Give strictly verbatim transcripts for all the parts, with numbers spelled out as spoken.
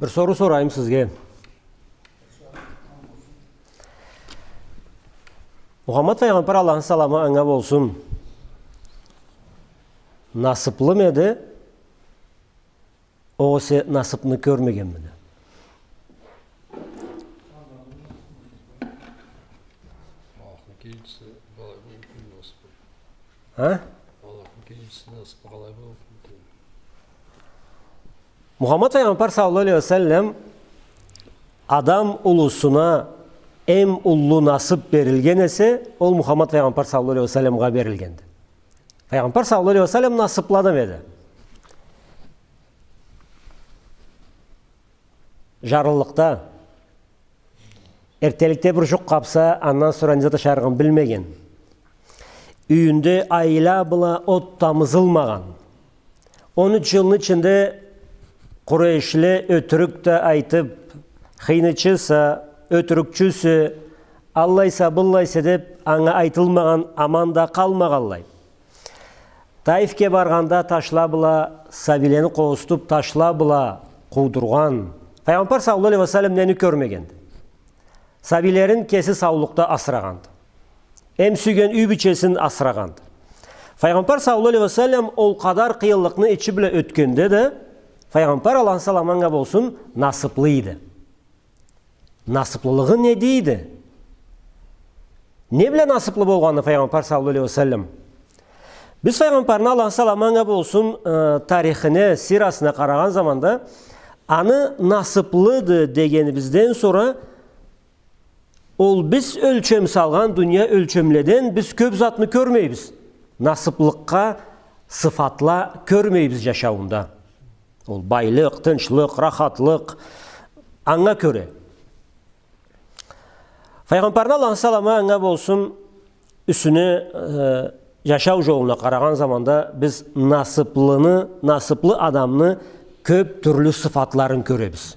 Бир соруу сорайым сизге. Мухаммад файгъамбар, Аллахны саламы анга болсун, насыплымы эди, огъесе насыпны кёрмегенмиди? Аллахны келечиси, былай болуп, насыплы. А? Аллахны келечиси, насыплы къалай болуп? Мухаммад файгъамбар саллаллаху алейхи ва саллам адам улусуна эм уллу насып берилген эсе, ол Мухаммад файгъамбар саллаллаху алейхи ва салламгъа берилгенди. Файгъамбар саллаллаху алейхи ва саллам насыплы адам эди. Жарлылыкъда. Эртделикде бир жукъ къапса, андан сора не зат ашарыгъын билмеген. Юйюнде айла бла от тамызылмагъан. Он юч жылны ичинде къурейшле ётюрюк да айтып, хыйнычыса, ётюрюкчюсе, аллайса, быллайса деп, анга айтылмагъан аман да къалмагъанлай. Таифге баргъанда ташла бла, сабийлени къозутуп, ташла бла къуудургъан. Файгъамбар саллаллаху алейхи ва саллам нени кёрмегенди? Сабийлерин кеси саулукъда асырагъанды. Эм сюйген юй бийчесин асырагъанды. Файгъамбар саллаллаху алейхи ва саллам ол къадар къыйынлыкъны ичи бла ётгенде да, файгъамбар, Аллахны саламы анга болсун, насыплы эди. Насыплылыгъы не дейди? Не бла насыплы болгъанды файгъамбар саллаллаху алейхи ва саллам? Биз файгъамбарны, Аллахны саламы анга болсун, э, тарихине, сирасына къарагъан заманда, аны насыплыды дегенибизден сора, ол биз ёлчем салгъан дуния ёлчемледен биз кёп затны кёрмейбиз. Насыплыкъгъа сыфатла кёрмейбиз жашауунда. Ол байлыкъ, тынчлыкъ, рахатлыкъ. Анга кёре. Файгъамбарны, Аллахны саламы анга болсун, юсюне, э, жашау жолуна къарагъан заманда биз насыплыны, насыплы адамны кёп тюрлю сыфатларын кёребиз.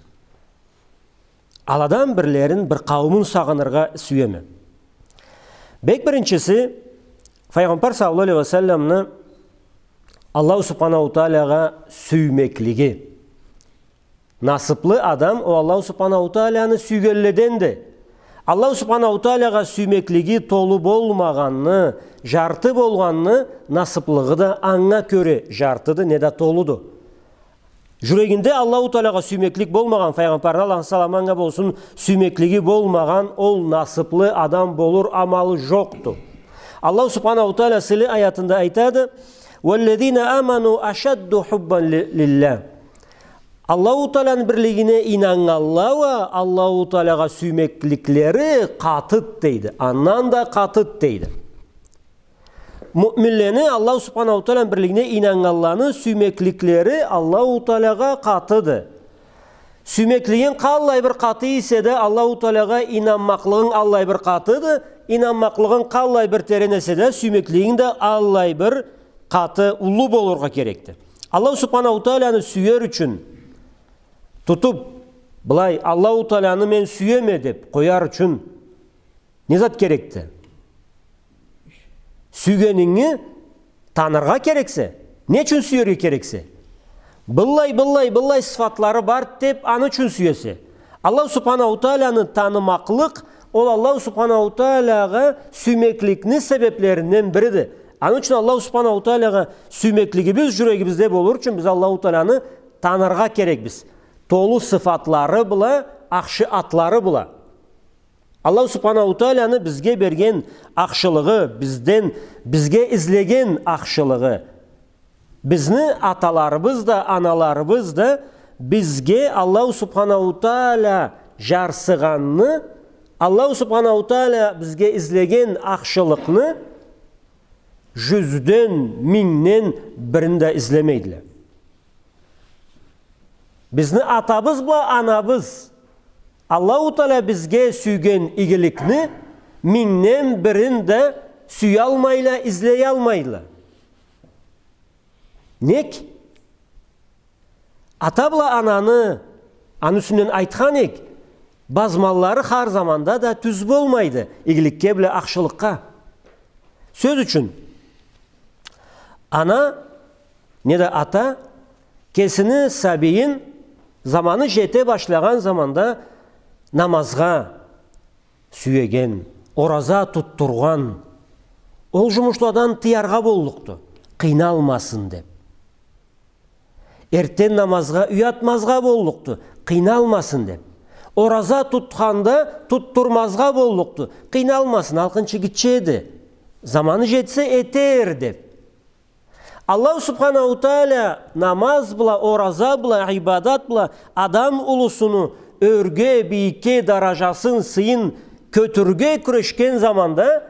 Аладан бирлерин, бир къауумун сагъыныргъа сюеме. Бек биринчиси, файгъамбар саллаллаху алейхи ва салламны Аллаху субханаху таалагъа сюймеклиги. Насыплы адам ол Аллаху субханаху тааланы сюйгенледенди. Аллаху субханаху таалагъа сюймеклиги толу болмагъанны, жарты болгъанны насыплыгъы да анга кёре жартыды, неда толуду. Жюрегинде Аллаху таалагъа сюймеклик болмагъан, файгъамбарны, Аллахны саламы анга болсун, сюймеклиги болмагъан ол насыплы адам болур амалы жокъду. Аллаху субханаху таала сыйлы аятында айтады: «Валлазина аману ашадду хуббан ли-, лиллях». Аллаху тааланы бирлигине ийнаннганла уа Аллаху таалагъа сюймекликлери къатыды дейди. Андан да къатыды дейди. Муъминлени, Аллаху субханаху тааланы бирлигине ийнаннганланы сюймекликлери Аллаху таалагъа къатыды. Сюймеклигинг къаллай бир къаты эсе да, Аллаху таалагъа ийнанмакълыгъынг аллай бир къатыды, ийнанмакълыгъынг къаллай бир терен эсе да, сюймеклигинг да аллай бир къаты, уллу болургъа керекди. Аллаху субханаху тааланы сюер ючюн тутуп, былай, Аллаху тааланы мен сюеме деп къояр ючюн не зат керекди? Сюйгенинги таныргъа керексе. Не ючюн сюерге керексе? Быллай, быллай, быллай сыфатлары барды деп, аны ючюн сюесе. Аллаху субханаху тааланы танымакълыкъ, ол Аллаху субханаху таалагъа сюймекликни себеплеринден бириди. Аны ючюн Аллаху субханаху таалагъа сюймеклигибиз жюрегибизде болур ючюн биз Аллаху тааланы таныргъа керекбиз. Толу сыфатлары бла, ахшы атлары бла. Аллаху субханаху тааланы бизге берген ахшылыгъы, бизден, бизге излеген ахшылыгъы. Бизни аталарыбыз да, аналарыбыз да бизге Аллаху субханаху таала жарсыгъанны, Аллаху субханаху таала бизге излеген ахшылыкъны жюзден, мингден бирин да излемейдиле. Бизни атабыз бла анабыз Аллаху таала бизге сюйген игиликни мингден бирин да сюялмайла, излеялмайла. Нек? Ата бла ананы, аны юсюнден айтхан эк, базманлары хар заманда да тюз болмайды, игиликге бла ахшылыкъгъа. Сёз ючюн, ана неда ата кесини сабийин Заманы жете башлагъан заманда намазгъа сюеген, ораза тутдургъан, ол жумушладан тыяргъа боллукъду, къыйналмасын деп. Эртден намазгъа уятмазгъа боллукъду, къыйналмасын деп. Ораза тутханда тутдурмазгъа боллукъду, къыйналмасын, алкъын чыгъыча эди. Заманы жетсе этер деп. Аллаху Субханаху Тааля намаз бла, ораза бла, ибадат бла адам улусуну ёрге, бийикге, даражасын, сыйын кётюрюрге кюрешген заманда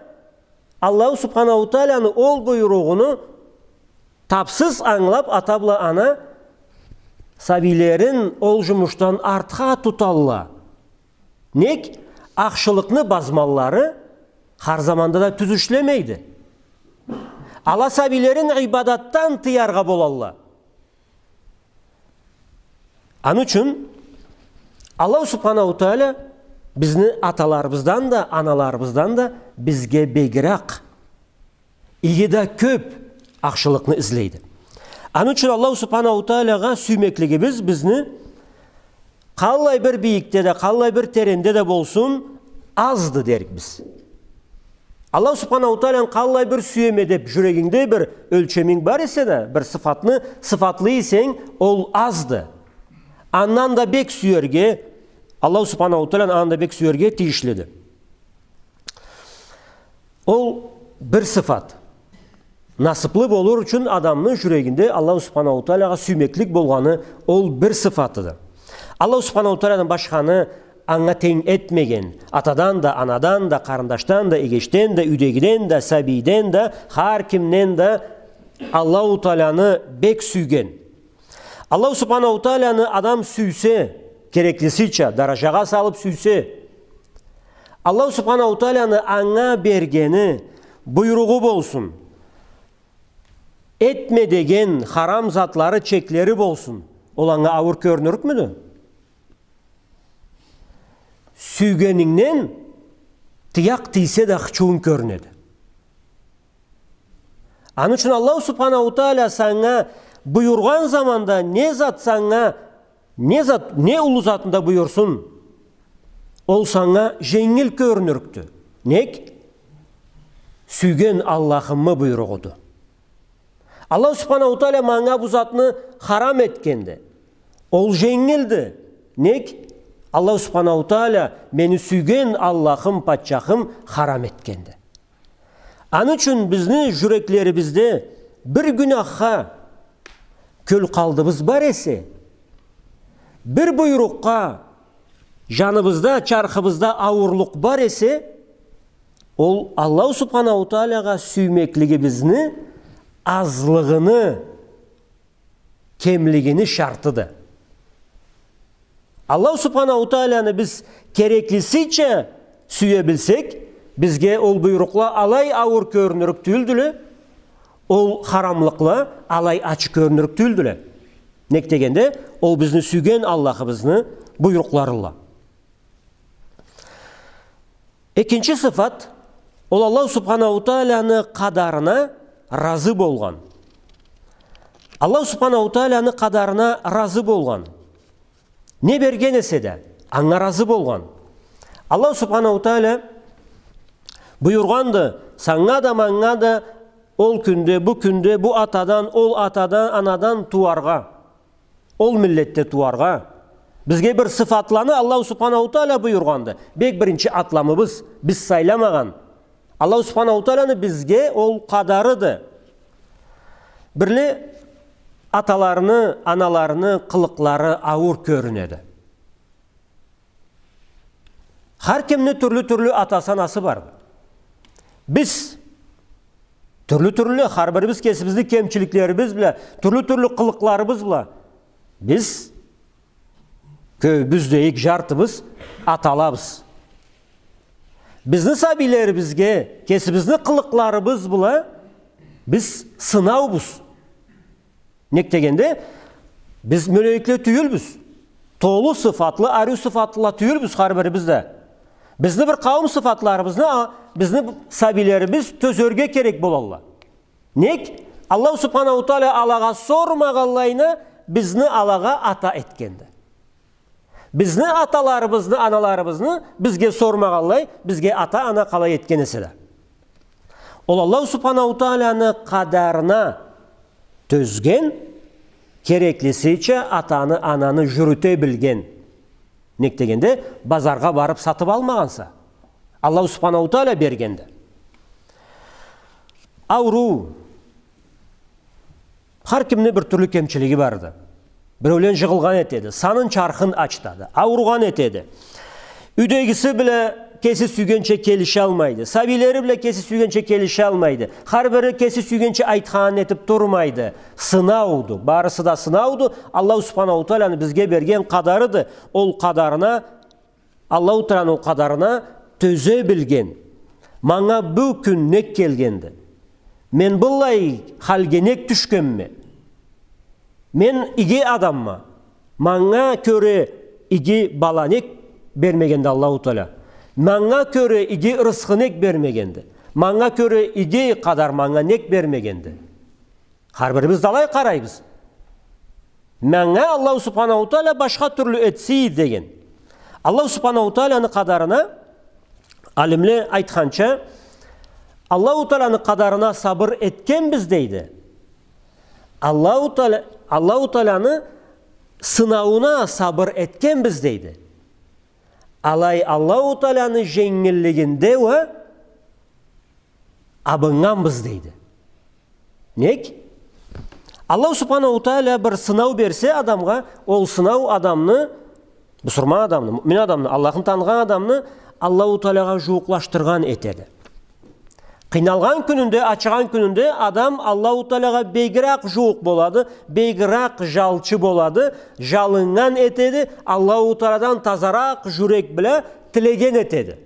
Аллаху Субханаху Тааляны ол буйругъуну тапсыз ангылап, ата бла ана сабийлерин ол жумушдан артха туталла. Нек? Ахшылыкъны базманлары хар заманда да тюз ишлемейди. Ала сабийлерин ибадатдан тыяргъа болалла. Аны ючюн Аллаху Субханаху Тааля бизни аталарыбыздан да, аналарыбыздан да бизге бегирек, иги да кёп ахшылыкъны излейди. Аны ючюн Аллаху Субханаху Таалягъа сюймеклигибиз бизни къаллай бир бийикде да, къаллай бир теренде да болсун, азды дерик биз. Аллаху Субханаху Тааляны къаллай бир сюеме деп жюрегингде бир ёлчеминг бар эсе да, бир сыфатны сыфатлай эсенг, ол азды. Андан да бек сюерге, Аллаху Субханаху Тааляны андан да бек сюерге тийишлиди. Ол бир сыфат. Насыплы болур ючюн адамны жюрегинде Аллаху Субханаху Таалягъа сюймеклик болгъаны ол бир сыфатыды. Аллаху Субханаху Таалядан башханы анга тенг этмеген, атадан да, анадан да, къарындашдан да, эгечден да, юйдегиден да, сабийден да, хар кимден да Аллаху Тааляны бек сюйген. Аллаху Субханаху Тааляны адам сюйсе, кереклисича, даражагъа салып сюйсе, Аллаху Субханаху Тааляны анга бергени, буйругъу болсун, этме деген харам затлары, чеклери болсун, ол анга ауур кёрюнюрюкмюдю? Сюйгенингден тыякъ тийсе да хычыуунг кёрюнеди. Аны ючюн Аллаху Субханаху Тааля санга буюргъан заманда не зат санга, не зат, не уллу затны да буюрсун, ол санга женгил кёрюнюрюкдю. Нек? Сюйген Аллахымы буйругъуду. Аллаху Субханаху Тааля манга бу затны харам этгенди. Ол женгилди. Нек? Аллаху Субханаху Тааля мени сюйген Аллахым, патчахым харам этгенди. Аны ючюн бизни жюреклерибизде бир гюнахха кёлкъалдыбыз бар эсе, бир буйрукъгъа жаныбызда, чархыбызда ауурлукъ бар эсе, ол Аллаху Субханаху Таалягъа сюймеклигибизни азлыгъыны, кемлигини шартыды. Аллаху Субханаху Тааляны биз кереклисича сюе билсек, бизге ол буйрукъла алай ауур кёрюнюрюк тюйюлдюле, ол харамлыкъла алай ачы кёрюнюрюк тюйюлдюле. Нек дегенде, ол бизни сюйген Аллахыбызны буйрукъларыла. Экинчи сыфат, ол Аллаху Субханаху Тааляны къадарына разы болгъан. Аллаху Субханаху Тааляны къадарына разы болгъан. Не берген эсе да, анга разы болгъан. Аллаху Субханаху Тааля буюргъанды, санга да, манга да ол кюнде, бу кюнде, бу атадан, ол атадан, анадан тууаргъа, ол миллетде тууаргъа. Бизге бир сыфатланы Аллаху Субханаху Тааля буюргъанды. Бек биринчи атламыбыз, биз сайламагъан. Аллаху Субханаху Тааляны бизге ол къадарыды. Бирле аталарыны, аналарыны къылыкълары ауур кёрюнеди. Хар кимни тюрлю-тюрлю атасы, анасы барды. Биз тюрлю-тюрлю, хар бирибиз кесибизни кемчиликлерибиз бла, тюрлю-тюрлю къылыкъларыбыз бла. Биз кёбюбюз да, эки жартыбыз аталабыз. Бизни сабийлерибизге кесибизни къылыкъларыбыз бла биз сынаубуз. Нек дегенде, биз мёлекле тюйюлбюз. Толу сыфатлы, ариу сыфатлыла тюйюлбюз хар бирибиз да. Бизни бир къауум сыфатларыбызны, а, бизни сабийлерибиз тёзерге керек болалла. Нек? Аллаху Субханаху Тааля алагъа сормагъанлайына бизни алагъа ата этгенди. Бизни аталарыбызны, аналарыбызны бизге сормагъанлай, бизге ата-ана къалай этген эсе да. Ол Аллаху Субханаху Тааланы къадарына тёзген, кереклисича атаны, ананы жюрюте билген. Нек дегенде, базаргъа барып сатып алмагъанса. Аллаху Субханаху Таала бергенди. Ауруу. Хар кимни бир тюрлю кемчилиги барды. Биреулен жыгъылгъан этеди, санын, чархын ачытады, ауругъан этеди. Юйдегиси бла кеси сюйгенча келишалмайды. Сабийлери бла кеси сюйгенча келишалмайды. Хар бири кеси сюйгенча айтханын этип турмайды. Сынауду. Барысы да сынауду. Аллаху Субханаху Тааланы бизге берген къадарыды. Ол къадарына, Аллаху Тааланы ол къадарына тёзе билген. Манга бу кюн нек келгенди? Мен быллай халге нек тюшгенме? Мен иги адамма. Манга кёре иги бала нек бермегенди Аллаху Таала? Манга кёре иги рысхы нек бермегенди? Манга кёре иги къадар манга нек бермегенди? Хар бирибиз да алай къарайбыз. Манга Аллаху Субханаху Таала башха тюрлю этсин деген. Аллаху Субханаху Тааланы къадарына, алимле айтханча, Аллаху Тааланы къадарына сабыр этгенбиз дейди. Аллаху Таала, Аллаху Тааланы сынауна сабыр этгенбиз дейди. Алай Аллаху Тааланы женгиллигинде уа абыннганбыз дейди. Нек? Аллаху Субханаху Таала бир сынау берсе адамгъа, ол сынау адамны, бусурман адамны, муъмин адамны, Аллахын таныгъан адамны Аллаху Таалагъа жууукълашдыргъан этеди. Къыйналгъан кюнюнде, ачыгъан кюнюнде адам Аллаху Таалагъа бегирек жууукъ болады, бегирек жалчы болады, жалыннган этеди, Аллаху Тааладан тазаракъ жюрек бла тилеген этеди.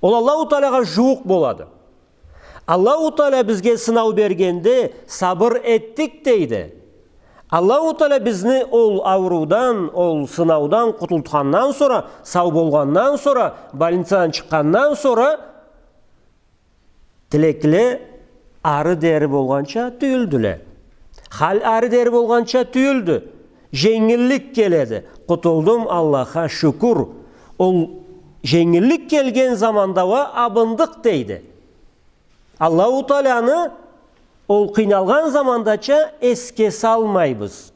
Ол Аллаху Таалагъа жууукъ болады. Аллаху Таала бизге сынау бергенде, сабыр этдик дейди. Аллаху Таала бизни ол ауруудан, ол сынаудан къутултхандан сора, сау болгъандан сора, больницадан чыкъгъандан сора, тилекле ары дери болгъанча тюйюлдюле. Хал ары дери болгъанча тюйюлдю. Женгиллик келеди. Къутулдум, Аллахха шукур. Ол женгиллик келген заманда уа абындыкъ дейди. Аллаху Тааланы ол къыйналгъан замандача эсге салмайбыз,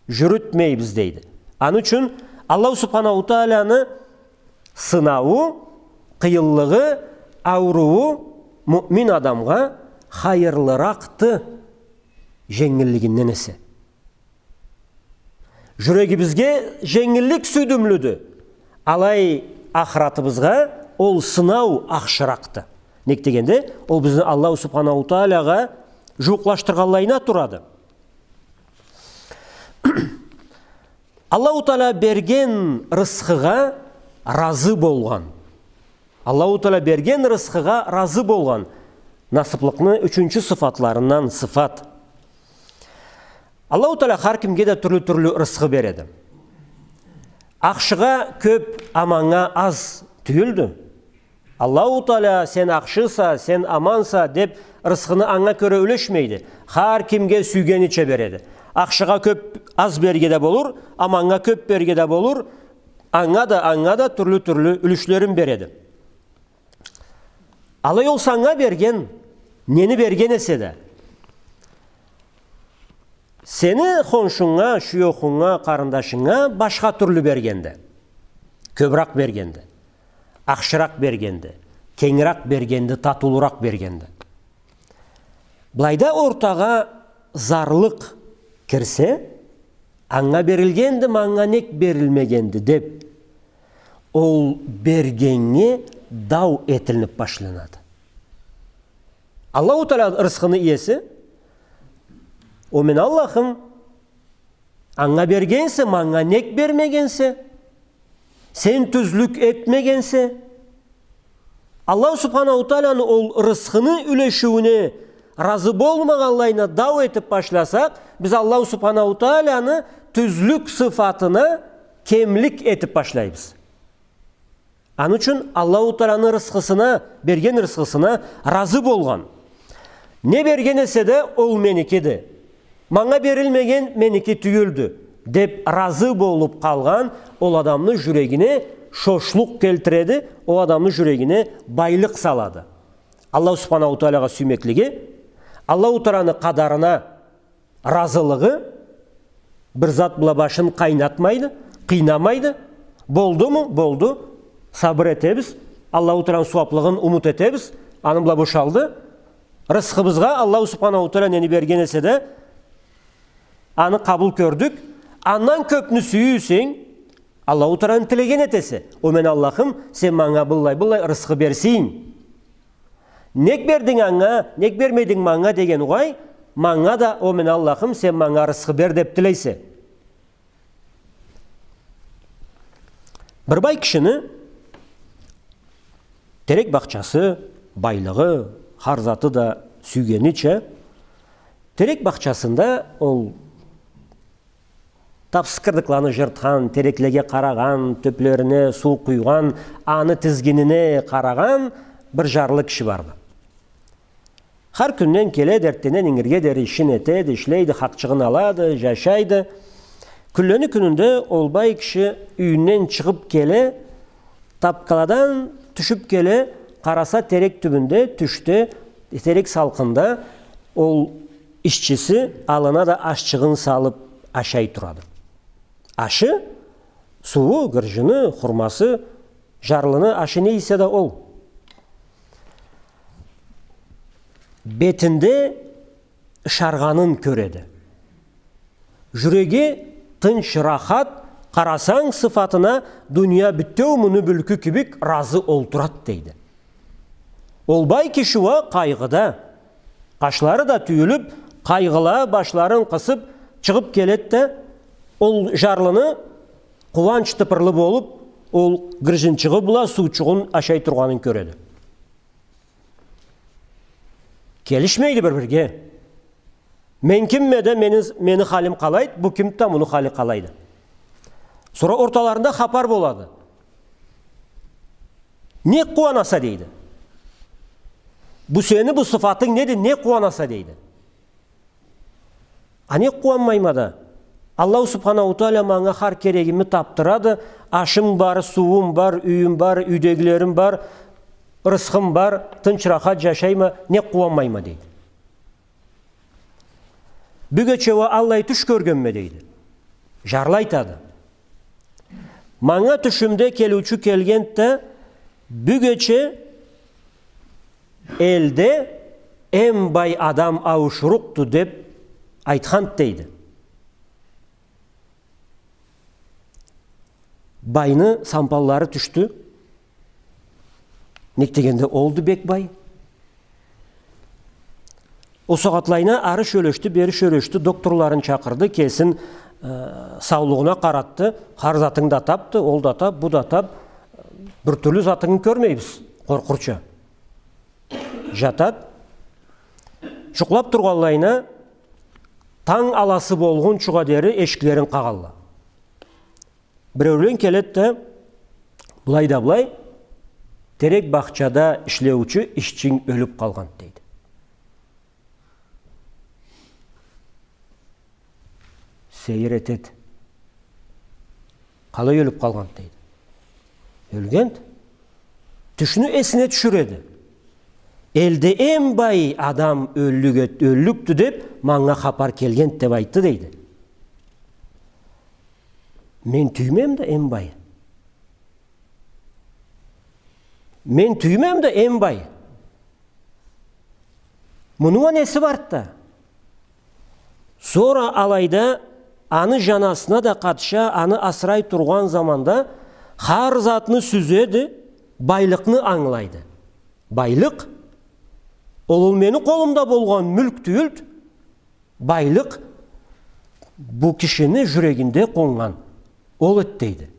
жюрютмейбиз дейди. Аны ючюн Аллаху Субханаху Тааланы сынауу, къыйынлыгъы, ауруу муъмин адамгъа хайырлыракъды женгиллигинден эсе. Жюрегибизге женгиллик сюйдюмлюдю. Алай ахыратыбызгъа ол сынау ахшыракъды. Нек дегенде, ол бизни Аллаху Субханаху Таалагъа жууукълашдыргъанлайына турады. Аллаху Таала берген рысхыгъа разы болгъан. Аллаху Таала берген рысхыгъа разы болгъан. Насыплыкъны ючюнчю сыфатларындан сыфат. Аллаху Таала хар кимге да тюрлю-тюрлю рысхы береди. Ахшыгъа кёп, аманнга аз тюйюлдю. Аллаху Таала, сен ахшыса, сен аманса деп, рысхыны анга кёре юлешмейди. Хар кимге сюйгенича береди. Ахшыгъа кёп, аз берирге да болур, аманнга кёп берирге да болур, анга да, анга да тюрлю-тюрлю юлюшлерин береди. Алай ол санга берген, нени берген эсе да, сени хоншунга, шуёхунга, къарындашынга башха тюрлю бергенди. Кёбюрек бергенди. Ахшыракъ бергенди. Кенгирек бергенди, татыулуракъ бергенди. Былайда ортагъа зарлыкъ кирсе, анга берилгенди, манга нек берилмегенди деп, ол бергеннге дау этилинип башланады. Аллаху Таала рысхыны иеси, о мени Аллахым, анга бергенсе, манга нек бермегенсе, сен тюзлюк этмегенсе. Аллаху Субханаху Тааланы ол рысхыны юлешиуюне разы болмагъанлайына дау этип башласакъ, биз Аллаху Субханаху Тааланы тюзлюк сыфатына кемлик этип башлайбыз. Аны ючюн Аллаху Тааланы рысхысына, берген рысхысына разы болгъан. Не берген эсе да, ол меникиди. Манга берилмеген меники тюйюлдю. деп разы болуп къалгъан ол адамны жюрегине шошлукъ келтиреди, ол адамны жюрегине байлыкъ салады. Аллаху Субханаху Таалагъа сюймеклиги, Аллаху Тааланы къадарына разылыгъы бир зат бла башын къайнатмайды, къыйнамайды. Болдуму? Болду. Сабыр этебиз. Аллаху Тааланы сууаплыгъын умут этебиз. Аны бла бошалды. Рысхыбызгъа Аллаху Субханаху Таала нени берген эсе да, аны къабыл кёрдюк. Андан кёпню сюйюрсе, Аллаху Тааланы тилеген этесе. О мен Аллахым, сен манга быллай, быллай рысхы берсенг. Нек бердинг анга, нек бермединг манга деген угъай, манга да, о мен Аллахым, сен манга рысхы бер деп тилейсе. Бир бай кишини терек бахчасы, байлыгъы, хар заты да сюйгенича, терек бахчасында ол тапсыз кырдыкланы жыртхан, тереклеге къарагъан, тюплерине суу къуйгъан, аны тизгинине къарагъан бир жарлы киши барды. Хар кюнден келеди, эртденден ингирге дери ишин этеди, ишлейди, хакъчыгъын алады, жашайды. Кюнлени кюнюнде ол бай киши юйюнден чыгъып келе, тапкаладан тюшюп келе, къараса, терек тюбюнде, тюшде, терек салкъында ол ишчиси аллына да ашчыгъын салып ашай турады. Ашы, сууу, гыржыны, хурмасы, жарлыны ашы не эсе да ол. Бетинде ышаргъанын кёреди. Жюреги тынч, рахат, къарасанг сыфатына, дуния бютеу муну мюлкю кибик разы олтурад, дейди. Ол бай киши уа къайгъыда, къашлары да тюйюлюп, къайгъыла башларын къысып, чыгъып келед да, ол жарлыны къууанч тыпырлы болуп, ол гыржынчыгъы бла суучугъун ашай тургъанын кёреди. Келишмейди бир-бирге. Мен кимме да, мени, мени халим къалайды, бу кимди да, муну хали къалайды. Сора орталарында хапар болады. Нек къууанаса, дейди. Бу сени, бу сыфатынг неди, нек къууанаса, дейди. А нек къууанмайма да? Аллаху Субханаху Таала манга хар керегими тапдырады, ашым бар, сууум бар, юйюм бар, юйдегилерим бар, рысхым бар, тынч, рахат жашайма, нек къууанмайма, дейди. Бюгече уа аллай тюш кёргенме, дейди. Жарлы айтады. Манга тюшюмде келиучю келгенд да, бюгече элде эм бай адам ауушурукъду деп айтханд, дейди. Байны сампаллары тюшдю. Нек дегенде, олду бек бай. Ол сагъатлайына ары сёлешди, бери сёлешди, докторларын чакъырды, кесин, э, саулугъуна къаратды, хар затын да тапды, ол да тап, бу да тап, бир тюрлю затынгы кёрмейбиз, къоркъурча. Жатад. Жукълап тургъанлайына, танг аласы болгъунчугъа дери эшиклерин къагъалла. Биреулен келед да, былай да былай, терек бахчада ишлеучю ишчинг ёлюп къалгъанд, дейди. Сейир этед. Къалай ёлюп къалгъанд, дейди. Ёлгенд. Тюшню эсине тюшюреди. Элде эм бай адам ёллюк эт-, ёллюкдю деп, манга хапар келгенд деп айтды, дейди. Мен тюймем да эм бай. Мен тюймем да эм бай. Муну уа неси барды да? Сора алайда аны жаназына да къатыша, аны асырай тургъан заманда хар затны сюзеди, байлыкъны ангылайды. Байлыкъ, ол, ол мени къолумда болгъан мюлк тюйюлд, Байлыкъ бу кишини жюрегинде къоннган. Ол эд, дейди.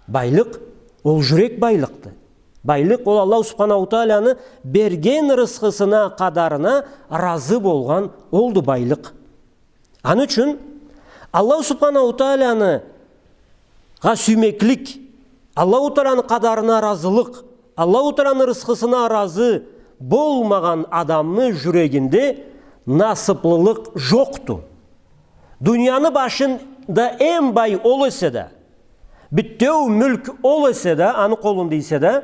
Байлыкъ, ол жюрек байлыкъды. Байлыкъ, ол Аллаху Субханаху Тааланы берген рысхысына, къадарына разы болгъан, олду байлыкъ. Аны ючюн Аллаху Субханаху Тааланы гъа сюймеклик, Аллаху Тааланы къадарына разылыкъ, Аллаху Тааланы рысхысына разы болмагъан адамны жюрегинде насыплылыкъ жокъду. Дунияны башын да эм бай ол эсе да, бютеу мюлк ол эсе да, аны къолунда эсе да,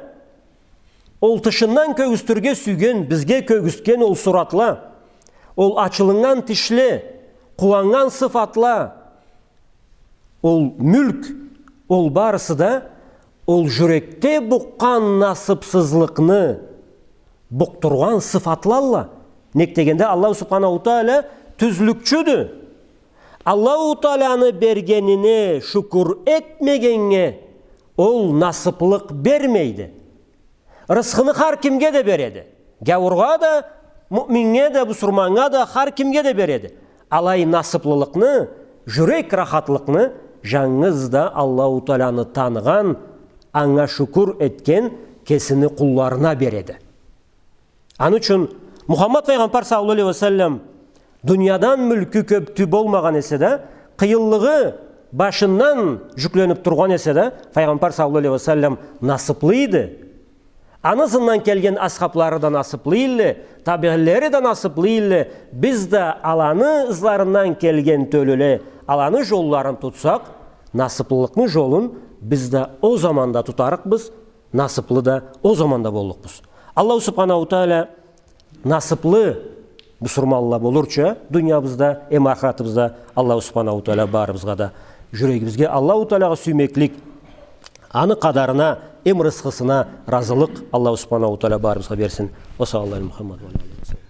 ол тышындан кёргюзтюрге сюйген, бизге кёргюзтген ол суратла, ол ачылыннган тишле, къууаннган сыфатла, ол мюлк, ол барысы да ол жюрекде букъгъан насыпсызлыкъны букъдургъан сыфатлалла. Нек дегенде, Аллаху Субханаху Тааля тюзлюкчюдю. Аллаху Тааляны бергенине шукур этмегеннге ол насыплыкъ бермейди. Рысхыны хар кимге да береди. Гяуургъа да, муъминнге да, бусурманнга да, хар кимге да береди. Алай насыплылыкъны, жюрек рахатлыкъны жангыз да Аллаху Тааляны таныгъан, анга шукур этген кесини къулларына береди. Аны ючюн Мухаммад файгъамбар саллаллаху алейхи ва саллам дуниядан мюлкю кёб тюб болмагъан эсе да, къыйынлыгъы башындан жюклениб тургъан эсе да, файгъамбар саллаллаху алейхи ва саллам насыплы эди. Аны ызындан келген асхаблары да насыплы эдиле, табиинлери да насыплы эдиле. Биз да аланы ызларындан келген тёлюле, аланы жолларын тутсакъ, насыплылыкъны жолун биз да ол заманда тутарыкъбыз, насыплы да ол заманда боллукъбуз. Аллаху Субханаху Тааля насыплы бусурманла болурча, дуниябызда эм ахыратыбызда Аллаху Субханаху Тааля барыбызгъа да, жюрегибизге Аллаху Таалягъа сюймеклик, аны къадарына эм рысхысына разылыкъ Аллаху Субханаху Тааля барыбызгъа берсин. Ва саллаллаху аля Мухаммад ва аля алихи ва саллам.